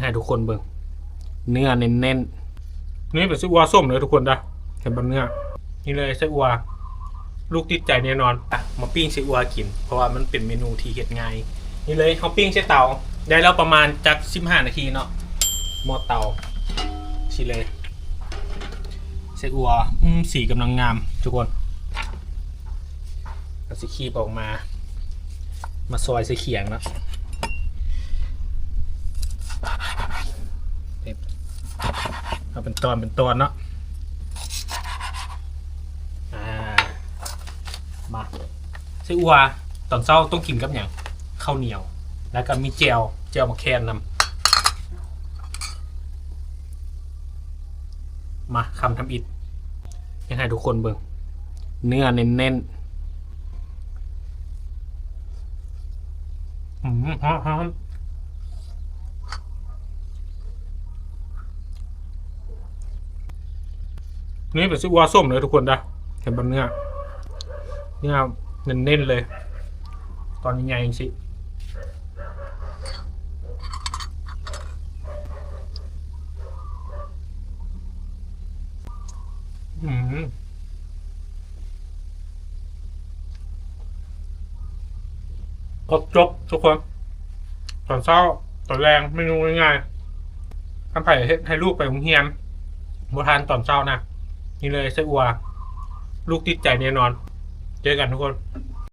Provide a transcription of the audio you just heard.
ໃຫ້ທຸກຄົນເບິ່ງ ເນື້ອເນັ້ນໆ ນີ້ເປັນໄສ້ອົ່ວສົ້ມເດີທຸກຄົນເດີ. ເຫັນບໍ່ເນື້ອ? ນີ້ເລີຍໄສ້ອົ່ວ ລູກຕິດໃຈແນ່ນອນ. ອ່ະ ມາປີ້ງໄສ້ອົ່ວກິນ ເພາະວ່າມັນເປັນເມນູທີ່ເຮັດງ່າຍ. ນີ້ເລີຍ ເຮົາປີ້ງໃສ່ເຕົາໄດ້ແລ້ວປະມານຈັກສິບຫ້ານາທີເນາະ. ໝໍ້ເຕົາ ຊິເລີຍ ໄສ້ອົ່ວ ອືມ ສີກຳລັງງາມທຸກຄົນ. ເຮົາຊິຄີບອອກມາ ມາຊອຍໃສ່ຂຽງເນາະ. ເອົາເປັນຕອນເປັນຕອນເນາະ. ອ່າ ມາ ໄສ້ອົ່ວຕອນເຊົ້າຕ້ອງກິນກັບຫຍັງ? ເຂົ້າໜຽວ ແລ້ວກໍມີແຈ່ວ ແຈ່ວໝາກແຄນນຳ. ມາ ຄຳທຳອິດ ຢາກໃຫ້ທຸກຄົນເບິ່ງ ເນື້ອເນັ້ນໆ. ອືມ ຮ້ອນໆ. ນີ້ເປັນໄສ້ອົ່ວສົ້ມເດີທຸກຄົນເດີ. ເຫັນບໍ່ເນື້ອ? ເນື້ອເນັ້ນໆເລີຍ ຕອນໃຫຍ່ໆຈັ່ງຊີ້. ອືມ ຄົບຈົບທຸກຄົນ. ຕອນເຊົ້າ ຕອນແລງ ເມນູງ່າຍໆ. ຄັນໃຜເຮັດໃຫ້ລູກໄປໂຮງຮຽນບໍ່ທັນຕອນເຊົ້ານະ ນີ້ເລີຍໄສ້ອົ່ວ ລູກຕິດໃຈແນ່ນອນ. ເຈີກັນທຸກຄົນ.